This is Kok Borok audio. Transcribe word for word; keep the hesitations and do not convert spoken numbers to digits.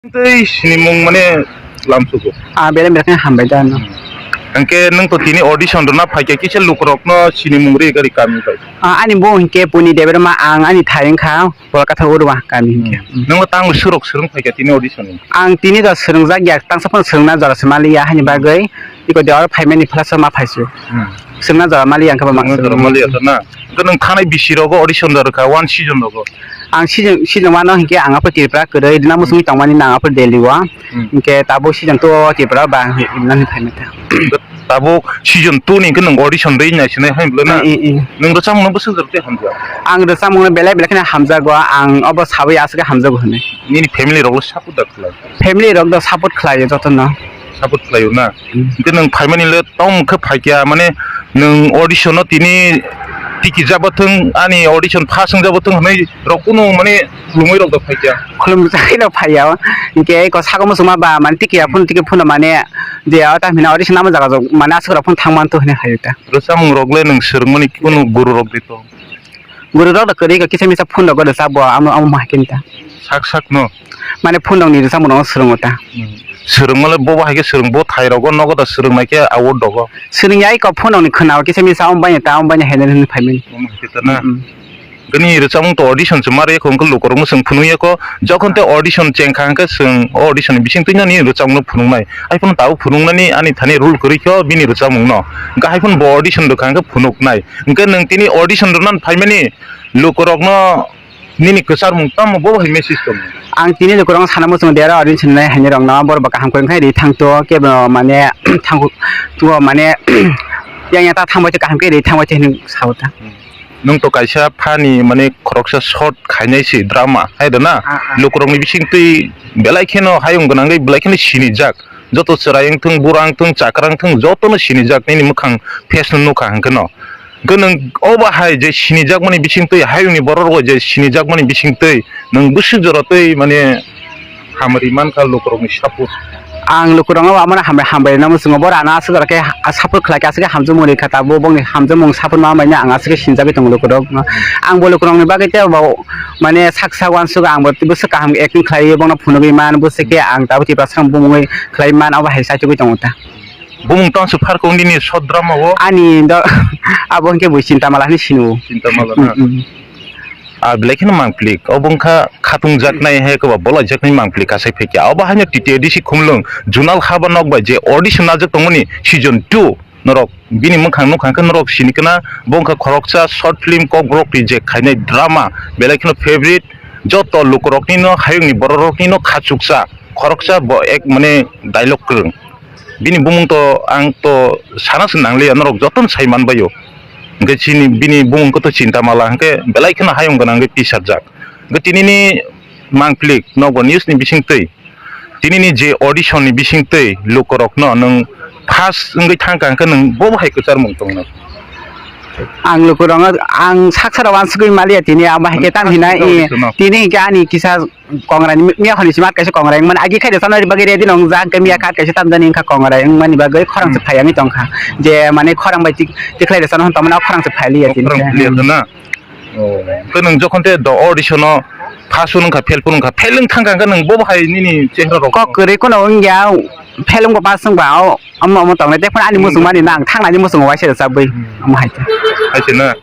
Tei sinimung mane lamsugo. Ah, belai belai khe hambai da no. Hwnkhe nwng to tini audition rwna phaikha, kisa lukurokno sinimung rwi gari kami bai. Ah, ani bo hwnkhe Puni Debbarma, ang ani thai wngkha Kolkata Urwa kami hwnkhe. Hmm. Nwngno tang swrwk swrwng phaikha tini audition ni? Ang tini do swrwngjak ya, tangsa phano swrwngna jora se maliya, hani bagwi iko de oro phaimani phlasa ma phaisu. Hmm. Swrwngna jora maliya, ang khe ba ma swrwngna jora maliya to na. Hwnkhe nwng thanai bisi rogo audition da rwkha, one season rogo? Ang season, season one no hwnkhe ang aphuru Tripura kwrwi, rwna muchungwi tongmani nang aphuru Delhi o. Hmm. Hwnkhe tabuk season two o Tripura o ba ang rwna hinwi phaimani ta. Tabuk season two ni hwnkhe nwng audition rwi naisinai hai bwlai na? Eh, eh, eh. Nwng rwchapmung no bwswk jora tei hamjak? Ang rwchapmung no belai belai kheno hamjago, ang obo sawi aswk khe hamjago hinwi. Nini family rok le support da khlai? Family rok do support khlaio jotono. Support khlaio na? Hmm. Hwnkhe nwng phaimani le tong khe phaikha, mane nwng audition no tini tikijak bo thwng, ani audition first wngjak bo thwng hwnwi rok kunu mane khulumwi rok do phaikha? Khulumjagwi no phaiya. Hwnkhe eko sago muchungma ba mane tiki ya phun, tiki phun mane je o ta hwnwi audition namo jaga jok mane aswk rok phun thang manto hwnwi phaio ta. Rwchapmung rok le nwng swrwngmani kunu guru rok de to? Guru rok da kwrwi kisa misa phone rok rwchap bo amo amo hai khe ta. Sak sak no. Mane phone rok ni rwchapmung rok swrwngo ta. Hmm. Swrwngma le bo bo hai khe swrwng, bo thai rogo nogo da swrwngnai khe award dogo. Swrwng ya iko phone rok ni khwna o kisa misa amo bai ta amo bai hai nai phai mani. Omo hai khe ta na. Hmm. Gani rwchapmung to audition se mare ko hwnkhe lukurok no swng phunuk ya ko. Jokhon te audition cheng kha hwnkhe swng o audition ni bising twi nani rwchapmung no phunuknai. Hai phano tabuk phunuknani ani thani rule kwrwi khe bini rwchapmung no. Hwnkhe hai phano bo audition rwkha hwnkhe phunuknai. Hwnkhe nwng tini audition rwna phaimani lukurokno nini kwcharmung tamo bo hai message tongo? Ang tini lukurokno sana muchungo de aro audition nai haini rokno borok bo kaham kwrwng khe ri thang to kebo mane thang to mane yang yang ta thang bai kaham khe ri thang bai hinwi sao ta. Nwng to kaisa phani mane khoroksa short khainai se drama hai da na? Ah, ah. Lukurokni bising twi belai kheno hayung gwnangwi belai kheno sinijak. Joto chwrai wngthung, bura wngthung, chakra wngthung, jotono sinijak nini mwkhang face no nukha hwnkhe no. Hwnkhe nwng o bahai je sinijakmani bisingtwi, hayungni borok rok je sinijakmani bisingtwi nwng bwswk jora twi mane hamari mankha lukurokni support. Ang lukurokno abo hambai, hambai rwna muchungo, borok ano aswk jora khe ha-, support khlai khe aswk khe hamjakmung rwkha, tabuk bongni hamjakmung support ma bai no ang aswk khe sinjagwi tongo lukurokno. Ang bo lukurokni bagwi tei bo mane sak sak uansuk ang bo bwswk kaham acting khlaiwi bono phunugwi man, bwswk khe ang tabuk Tiprasa bumungwi khlai man, abo hai chaichugwi tongo ta. Bumung tong se phar kong nini short drama o? Ani do abo hwnkhe bui Chinta Mala hinwi sino. Chinta Mala na? Mm, mm. Ah, belai kheno mangplik. Obo wngkha khatung jaknai hai koba bolai jaknai mangplik kasai phaikha. Obo haino T T A D C Khumlwng Zonal haba nok bai je audition najak tongmani season two norok bini mwkhang nukha hwnkhe norok sini khna bo wngkha khoroksa short film Kokborok reject khainai drama belai kheno favorite joto lukurokni no hayungni bororokni no khachuksa khoroksa bo ek mane dialogue kwrwng. Bini bumung to ang to sana se nangliya, norok jotono sai manbaio. Hwnkhe chini bini bumung khe to Chinta Mala hwnkhe belai kheno hayung gwnangwi tisarjak. Hwnkhe tinini mangplik nokbar news ni bisingtwi, tinini je audition ni bisingtwi lukurokno nwng first wngwi thangkha hwnkhe nwng bo hai kwcharmung tongnai? Ang lukurokno ang sak sara uansugwi maliya tini, abo hai khe tam hinai, tini hinkhe ani kisa Kongrai ni miya hwnwi sima kaisa kongrai wngmani agi khai rwchapna bagwi ready nongjak, hwnkhe miya kha kaisa tamjani wngkha kongrai wngmani bagwi khorang se phai wngwi tongkha. Je mane khorang bai tik-, tikhlai rwchapna hwn tongmani o khorang se phai liya tini. Khorang phai liya na? Oh. Hwnkhe nwng jokhon te do audition o pass wngkha, fail phuru wngkha, fail wng thangkha hwnkhe nwng bo hai nini chehra rok? Kok kwrwi kheno wngya, fail wngba pass wngba o, omo omo tongnai, tei phano ani muchung mani nang thangnani muchungo waisa rwchapwi, hmm, omo hai khe. Hai se na?